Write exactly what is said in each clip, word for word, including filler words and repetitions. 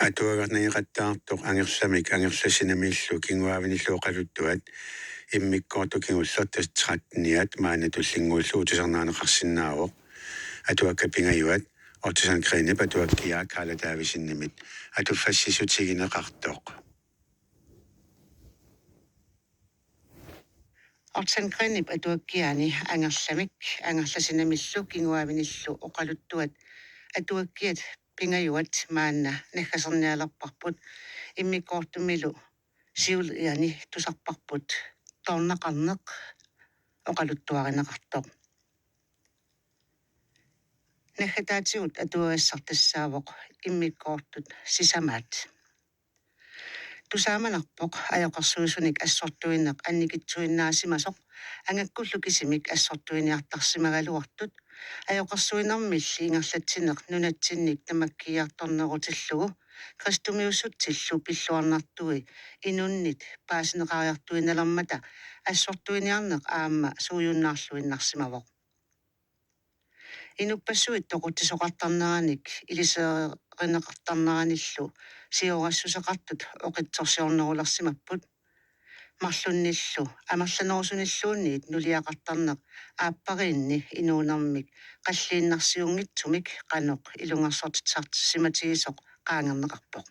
Atuagarnageqattaartoq Angerlamik Angerlasinamillu kinguaavinillu oqaluttuat immikkoortut kingulleq tassa tretteniat maanna tullinnguullugu tusarnaaneqarsinnaavoq. Atuakkat pingajuat Otto Sandgreenip atuakkiaa Karla Davidsenimit atuffassissutigineqartoq. Otto Sandgreenip atuakkiaani Angerlamik Angerlasinamillu kinguaavinillu oqaluttuat atuakkiat pingajuat maanna naggasernialerparput, immikkoortumilu siuliani tusarparput Toornaqarneq oqaluttuarineqartoq. Naggataatigut atuagassaq tassaavoq Immikkoortut sisamaat. Tusaamanerpoq ajoqersuisunik assortuineq annikitsuinnaasimasoq, angakkullu kisimik assortuiniartarsimagaluartut, ajoqersuinermilli ingerlatsineq nunatsinnik tamakkiiartornerutillugu, kristumiussutsillu pilluarnartui inunnit paasineqariartuinnalermata assortuiniarneq aamma suujunnaarluinnarsimavoq. Inuppassuit toqutsisoqartarneranik iliserineqartarneranillu siorassuseqartut oqitsorsiornerulersimapput. Marlunnillu amerlanerusunilluunniit nuliaqartarneq aappariinni inuunermik qalliinnarsiunngitsumik qanoq ilungersortitsisarsimatigisoq qaangerneqarpoq.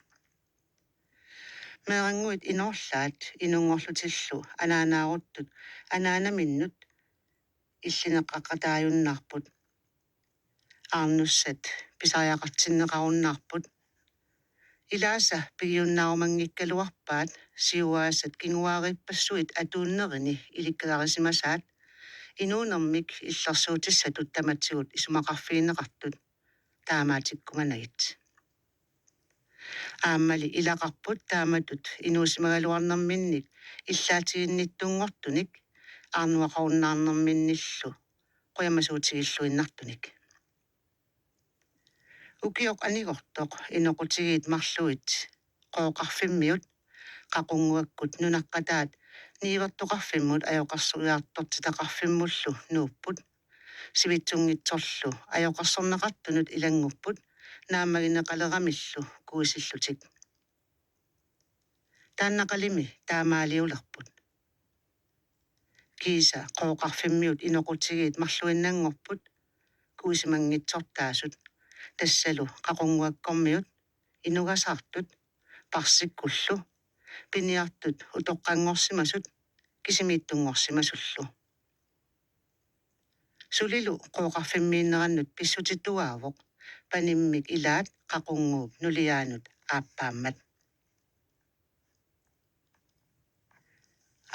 Meerannguit inoorlaat inunngorlutillu anaanaaruttut anaanaminnut illineqaqataajunnaarput. Aarnussat pisariaqartinneqarunnaarput. Ilaasa pigiunnaarumanngikkaluarpaat siuaasat kinguaariippassuit atuunnerini ilikkagarisimasaat, inuunermik illersuutissatut tamatigut isumaqarfigineqartut taamaatikkumanagit. Aammali ilaqarput taamatut inuusimagaluarnerminnik illaatiginnittunngortunik aarnuaqarunnaarnerminnillu qujamasuutigilluinnartunik. Ukioq anigortoq inoqutigiit marluit Qooqarfimmiut Qaqunnguakkut nunaqqataat niuertoqarfimmut ajoqersuiartortitaqarfimmullu nuupput. Sivitsunngitsorlu ajoqersorneqartunut ilanngupput naammagineqaleramillu kuisillutik. Taannaqalimi taamaaliulerput. Kiisa Qooqarfimmiut inoqutigiit marluinnanngorput kuisimanngitsortaasut, tassalu Qaqunnguakkormiut, Inugasaartut, Parsikkullu, piniartut utoqqanngorsimasut kisimiittunngorsimasullu. Sulilu Qooqarfimmiinnerannut pissutituaavoq panimmik ilaat Qaqunnguup nuliaanut aappaammat.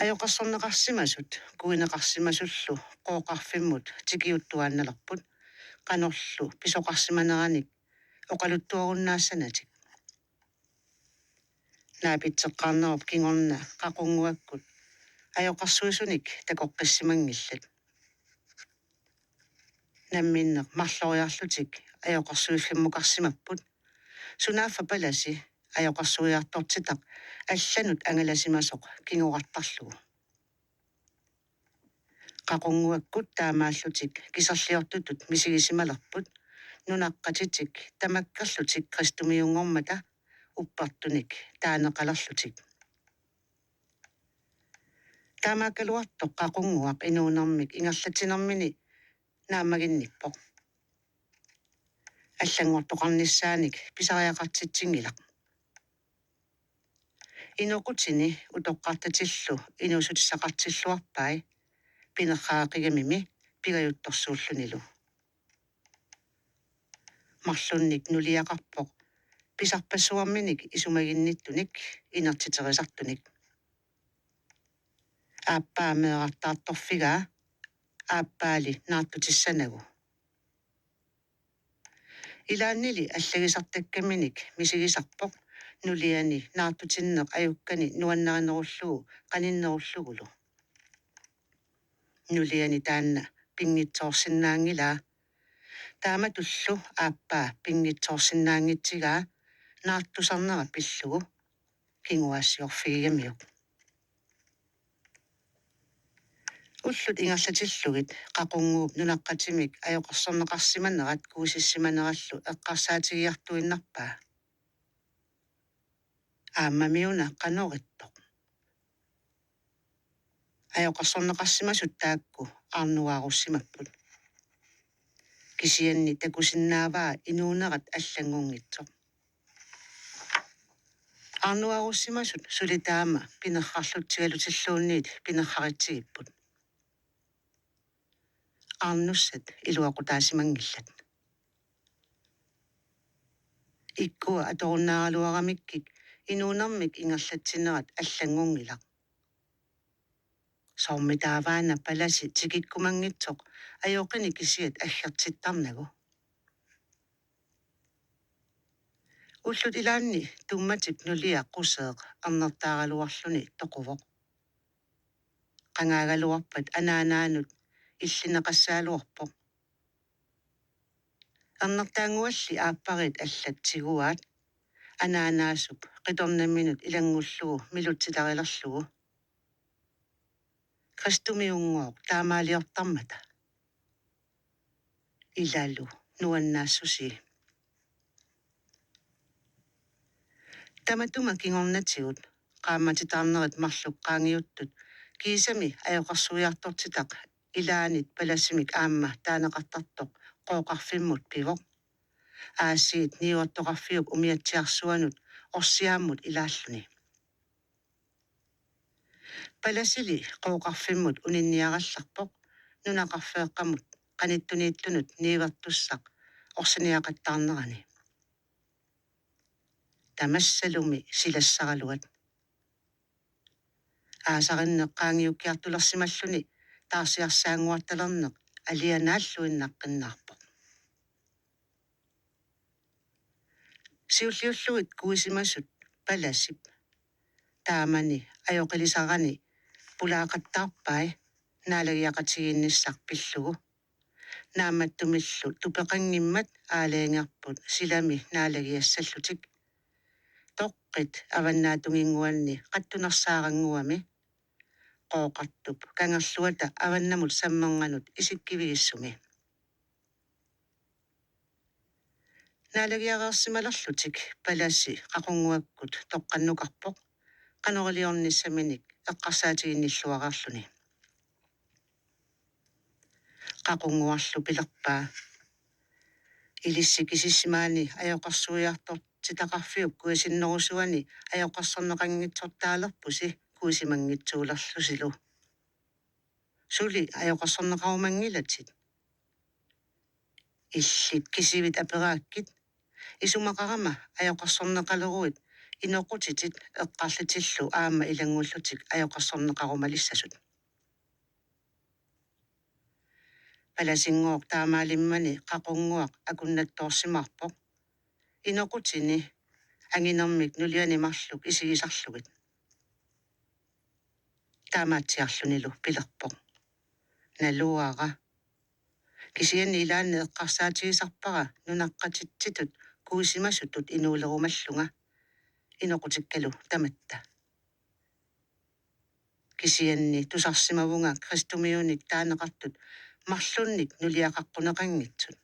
Ajoqersorneqarsimasut kuineqarsimasullu Qooqarfimmut tikiuttuaannalerput qanorlu pisoqarsimaneranik oqaluttuarunnaassanatik. Naapitseqqaarnerup kingorna Qaqunnguakkut ajoqersuisunik takoqqissimanngillat. Namminneq marloriarlutik ajoqersuiffimmukarsimapput, sunaaffa palasi ajoqersuiartortitaq allanut angalasimasoq kingorartarlugu. Qaqunnguakkut taamaallutik kiserliortutut misigisimalerput nunaqqatitik tamakkerlutik kristumiunngormata uppertunik taaneqalerlutik. Taamaakkaluartoq Qaqunnguaq inuunermik ingerlatsinermini naammaginnippoq. Allanngortoqarnissaanik pisariaqartitsinngilaq. Inoqutini utoqqartatillu inuussutissaqartilluarpai pinerraaqigamimi pigajuttorsuullunilu. Marlunnik nuliaqarpoq pisarpassuarminik isumaginnittunik inertiterisartunik. Aappaa meerartaartorfigaa, aappaali naartutissanagu. Ilaannili allagisartakkaminik misigisarpoq nuliani naartutinneq ajukkani nuannarinerullugu qaninnerullugulu. Nuliani taanna pinngitsoorsinnaanngilaa. Taamatullu aappaa pinngitsoorsinnaanngitsigaa naartusarnera pillugu kinguaassiorfigigamiuk. Ullut ingerlatillugit Qaqunnguup nunaqqatimik ajoqersorneqarsimanerat kuisissimanerallu eqqarsaatigiartuinnarpaa. Aammami una qanoq ittoq. Ajoqersorneqarsimasut taakku arnuaarussimapput. Kisianni takusinnaavaa inuunerat allanngunngitsoq. Arnuaarussimasut suli taama pinerrarlutsigalutilluunniit pinerraritsigipput. Arnussat iluaqutaasimanngillat. Ikkua atorunnaaraluaramikkik inuunermik ingerlatsinerat allanngunngilaq. Soormitaavaana palasi tikikkumanngitsoq ajoqini kisiat aggertittarnagu. Ullut ilaanni tummatip nulia Quseeq ernertaaraluarluni toquvoq. Qangaagaluarpat anaanaanut illineqassagaluarpoq. Ernertaanngualli aappariit allat tiguaat, anaanaasup qitornaminut ilanngullugu milutsitarilerlugu. Kristumiunngooq taamaaliortarmata. Ilalu nuannaassusii. Tamatuma kingornatigut qaammatitaarnerit marluk qaangiuttut kiisami ajoqersuiartortitaq ilaanit palasimik aamma taaneqartartoq Qooqarfimmut pivoq. Aasiit niuertoqarfiup umiatsiarsuanut Orsiaammut ilaalluni. Palasili Qooqarfimmut uninniarallarpoq nunaqarfeeqqamut qanittuniittunut niuertussaq orsiniaqattaarnerani. Tamassalumi silassaraluat. Aasarinneq qaangiukkiartulersimalluni taarsiarsaannguartalerneq alianaalluinnaqqinnaarpoq. Siulliullugit kuisimasut palasip taamani ajoqilisarani pulaaqattaarpai naalagiaqatigiinnissaq pillugu. Naammattumillu tupeqanngimmat aalajangerput silami naalagiassallutik. Toqqit avannaatunginnguanni qattunersaarannguami Qooqartup kangerluata avannamut sammerngannut isikkivigissumi. Naalagiareersimalerlutik palasi Qaqunnguakkut toqqannukarpoq qanoriliornissaminik eqqarsaatiginnilluareerluni. Qaqunnguarlu pilerpaa: Ilissi kisissimaani ajoqersuiartortitaqarfiup kuisinnerusuani ajoqersorneqanngitsortaalerpusi kuisimanngitsuulerlusilu. Suli ajoqersorneqarumanngilatit. Illit kisivit aperaakkit. Isumaqarama ajoqersorneqaleruit inoqutitit eqqarlitillu aamma ilanngullutik ajoqersorneqarumalissasut. Palasinngooq taamaalimmani Qaqunnguaq akunnattoorsimaarpoq inoqutini anginermik nuliani marluk isigisarlugit. Taamaatsiarlunilu pilerpoq: Naluara. Kisianni ilaanni eqqarsaatigisarpara nunaqqatitsitut kuisimasutut inuulerumallunga inoqutikkalu tamatta. Kisianni tusarsimavunga kristumiunik taaneqartut marlunnik nuliaqaqquneqanngitsut.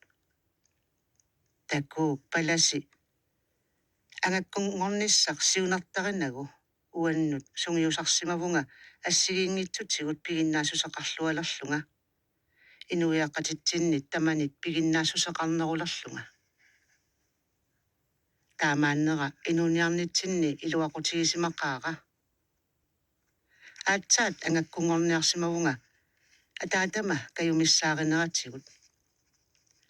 Takuuk, palasi angakkunngornissaq siunertarinagu uannut sungiusarsimavunga assigiinngitsutigut piginnaassuseqarlualerlunga inuiaqatitsinnit tamanit piginnaassuseqarnerulerlunga. Taamaannera inuuniarnitsinni iluaqutigisimaqaara. Aatsaat angakkunngorniarsimavunga ataatama kajumissaarineratsigut.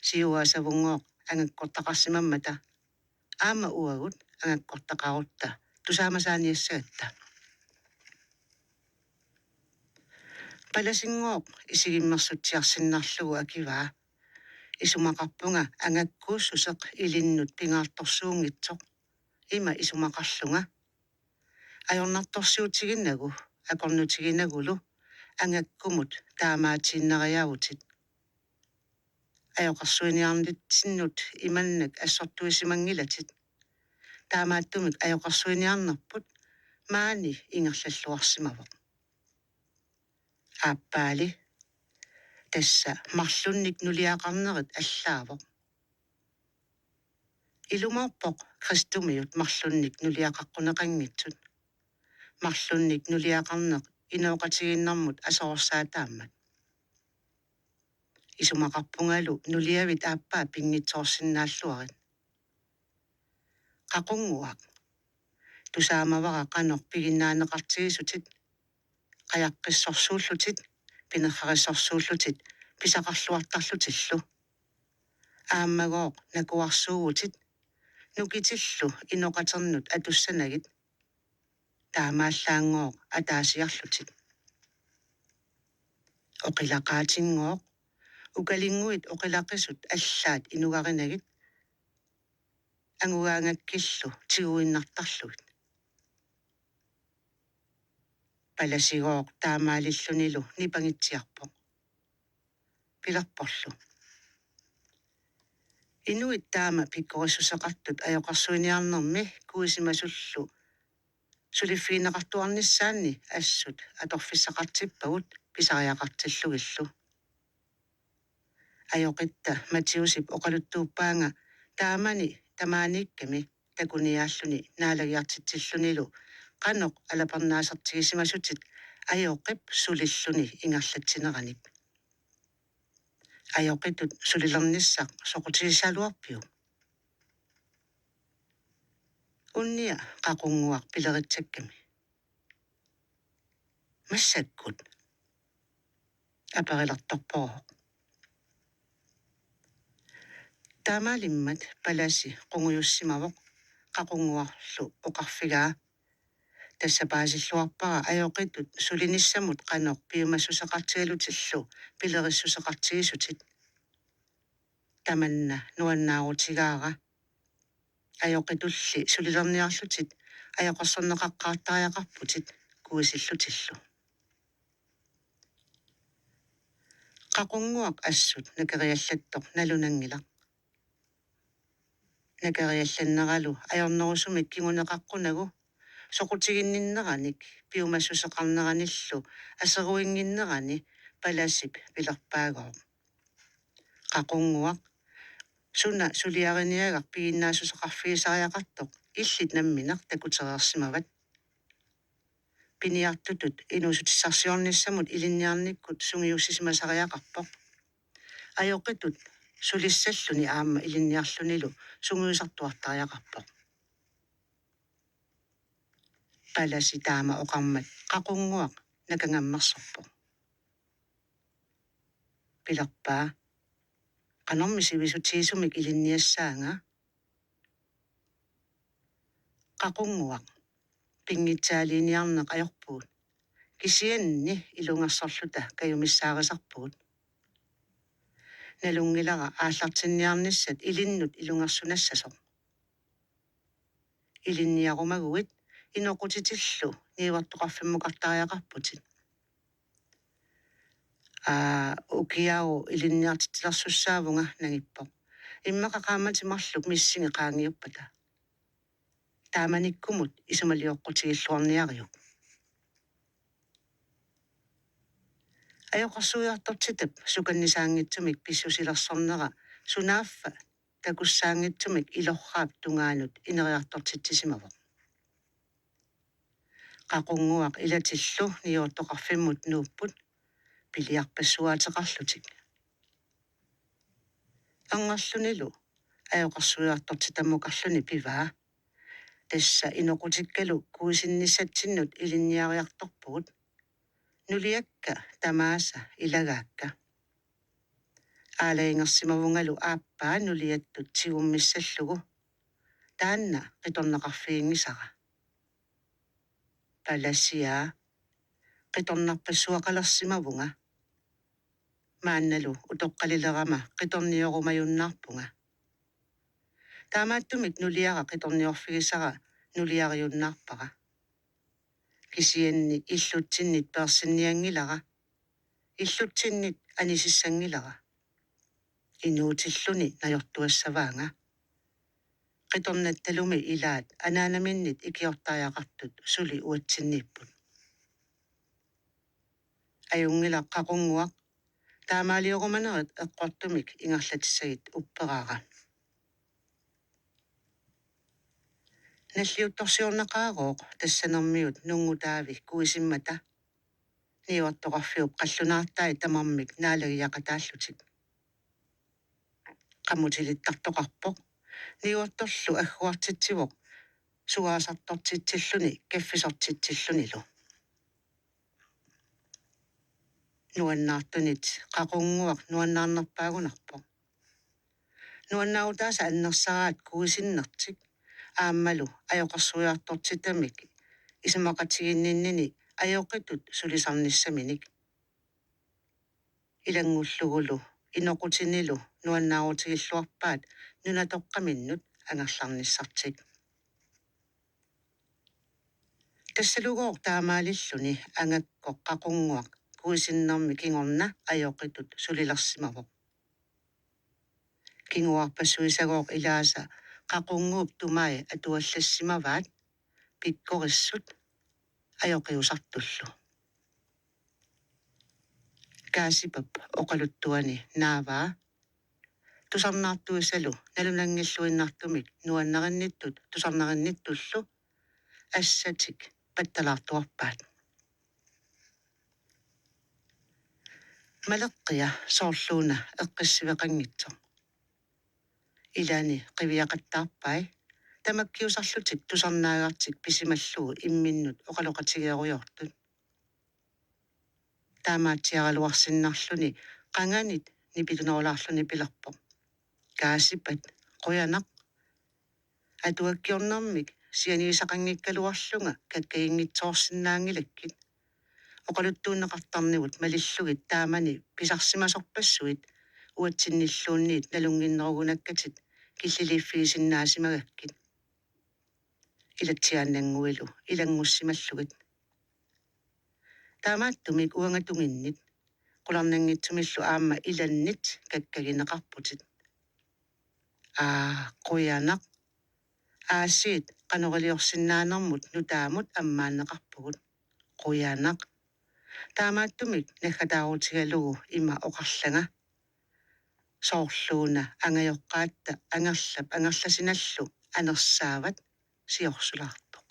Siuaasavunngooq angakkortaqarsimammata aamma uagut angakkortaqarutta tusaamasaaniassagatta. Palasinngooq isigimmersutsiarsinnarlugu akivaa: Isumaqarpunga angakkuussuseq ilinnut pingaartorsuunngitsoq. Ima isumaqarlunga: Ajornartorsiutiginagu akornutiginagulu angakkumut taamaatiinnariaavutit. Ajoqersuiniarnitsinnut imannak assortuisimanngilatit. Taamaattumik ajoqersuiniarnerput maani ingerlalluarsimavoq. Aappaali, tassa marlunnik nuliaqarnerit allaavoq. Ilumoorpoq kristumiut marlunnik nuliaqaqquneqanngitsut. Marlunnik nuliaqarneq inooqatigiinnarmut aserorsaataammat. Isumaqarpungalu nuliavit aappaa pinngitsoorsinnaalluarit. Qaqunnguaq. Tusaamavara qanoq piginnaaneqartigisutit, qajaqqissorsuullutit, pinerrarissorsuullutit, pisaqarluartarlutillu. Aammagooq nakuarsuuvutit, nukitillu inoqaternut atussanagit, taamaallaanngooq ataasiarlutit. Oqilaqaatinngooq, ukalinnguit oqilaqisut allaat inugarinagit, angugaangakkillu tiguinnartarlugit. Palasigooq taamaalillunilu nipangitsiarpoq. Pilerporlu: Inuit taama pikkorissuseqartut ajoqersuiniarnermi kuisimasullu suliffigineqartuarnissaanni assut atorfissaqartippagut pisariaqartillugillu. Ajoqitta Matthæusip oqaluttuuppaanga taamani tamaaniikkami takuniaalluni naalagiartitsillunilu qanoq alapernaasartigisimasutit ajoqip sulilluni ingerlatsineranik. Ajoqitut sulilernissaq soqutigissagaluarpiuk? Unnia qaqunnguaq pileritsakkami. Massakkut? Aperilertorpoq. Taamaalimmat palasi qungujussimavoq, qaqunnguarlu oqarfigaa: Tassa paasilluarpara ajoqitut sulinissamut qanoq piumassuseqartigalutillu pilerissuseqartigisutit. Tamanna nuannaarutigaara. Ajoqitulli sulilerniarlutit ajoqersorneqaqqaartariaqarputit kuisillutillu. Qaqunnguaq assut nakeriallattoq nalunanngilaq. Nakeriallanneralu ajornerusumik kinguneqaqqunagu soqutiginninneranik piumassuseqarneranillu aseruinnginnerani palasip pilerpaagooq: Qaqunnguaq, suna suliariniagaq piginnaassuseqarfigisariaqartoq illit nammineq takutereersimavat. Piniartutut inuussutissarsiornissamut ilinniarnikkut sungiussisimasariaqarpoq. Ajoqitut sulissalluni aamma ilinniarlunilu sungiusartuartariaqarpoq. Palasi taama oqarmat qaqunnguaq nakangammersorpoq. Pilerpaa: Qanormi sivisutigisumik ilinniassaanga? Qaqunnguaq, pinngitsaaliiniarneq ajorpugut, kisianni ilungersorluta kajumissaarisarpugut. Nalunngilara aallartinniarnissat ilinnut ilungersunassasoq. Ilinniarumaguit inoqutitillu niuertoqarfimmukartariaqarputit. Aa, ukiaru ilinniartitsilersussaavunga, nangippoq. Immaqa qaammatit marluk missingi qaangiuppata. Taamanikkumut isumalioqqutigilluarniariuk. Ajoqersuiartortitap sukannisaanngitsumik pissusilersornera sunaaffa takussaanngitsumik ilorraap tungaanut ineriartortitsisimavoq. Qaqunnguaq ilatillu niuertoqarfimmut nuupput piliarpassuaateqarlutik. Angerlunilu ajoqersuiartortitammukarluni pivaa: Tassa inoqutikkalu kuisinnissatsinnut ilinniariartorpugut. Nuliakka tamaasa ilagaakka. Aalajangersimavungalu aappaa nuliattut tigummissallugu. Taanna qitornaqarfiginngisara. Palasi: Qitornarpassuaqalersimavunga. Maannalu utoqqalilerama qitorniorumajunnaarpunga. Taamaattumik nuliara qitorniorfigisara nuliariunnaarpara. Kisianni illutsinnit peersinnianngilara. Illutsinnit anisissanngilara. Inuutilluni najortuassavaanga. Qitornattalumi ilaat anaanaminnit ikiortariaqartut suli uatsinniipput. Ajunngilaq qaqunnguaq, taamaaliorumanerit eqqortumik ingerlatissagit upperaara. Nalliuttorsiornaqaagooq tassanermiut nunngutaavi kuisimmata niuertoqarfiup qallunaartai tamarmik naalagiaqataallutik. Qamutilittartoqarpoq. Niuertorlu agguartitsivoq suaasartortitsilluni kaffisortitsillunilu. Nuannaartunit qaqunnguaq nuannaarnerpaagunarpoq. Nuannaarutaasa annersaraat kuisinnertik aammalu ajoqersuiartortitamik isumaqatiginninnini ajoqitut sulisarnissaminik. Ilanngullugulu inoqutinilu nuannaarutigilluarpaat nunatoqqaminnut angerlarnissartik. Tassalugooq taamaalilluni angakkoq qaqunnguaq kuisinnermi kingorna ajoqitut sulilersimavoq. Kinguarpassuisagooq ilaasa qaqunnguup tumai atuallassimavaat pikkorissut ajoqiusartullu. Kaasipap oqaluttuani naavaa tusarnaartuisalu nalunanngilluinnartumik nuannarinnittut tusarnarinnittullu assatik pattalaartuarpaat. Maleqqia soorluuna eqqissiveqanngitsoq. Ilani qiviaqattaarpai tamakkiusarlutik tusarnaagartik pisimallugu imminnut oqaloqatigeerujoortut. Taamaatsiaraluarsinnarluni qanganit nipilunerulaarluni pilerpoq: Kaasipat, qujanaq. Atuakkiornermik sianigisaqanngikkaluarlunga kakkaginngitsoorsinnaanngilakkit. Oqaluttuunneqartarnivut malillugit taamani pisarsimasorpassuit uatsinnilluunniit nalunnginnerugunakkatit killiliiffigisinnaasimagakkit. Ilatsiaannannguilu ilanngussimallugit. Taamaattumik uangatunginnit qularnanngitsumillu aamma ilannit kakkagineqarputit. Aa, qujanaq. Aasiit qanoq iliorsinnaanermut nutaamut ammaanneqarpugut. Qujanaq. Taamaattumik naggataarutigalugu ima oqarlanga: Soorluuna angajoqqaatta Angerlap Angerlasinallu anersaavat siorsulaartoq.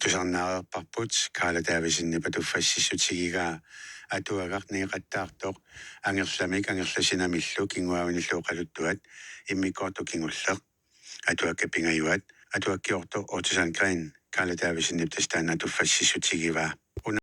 Tusarnaareerparput Karla Davidsenip atuffassissutigigaa atuagaq neeqattaartoq Angerlamik Angerlasinamillu kinguaavinillu oqaluttuat, immikkoortoq kingulleq. Atuakkat pingajuat, atuakkiortoq Otto Sandgreen, Karla Davidsenip tassa taanna atuffassissutigivaa.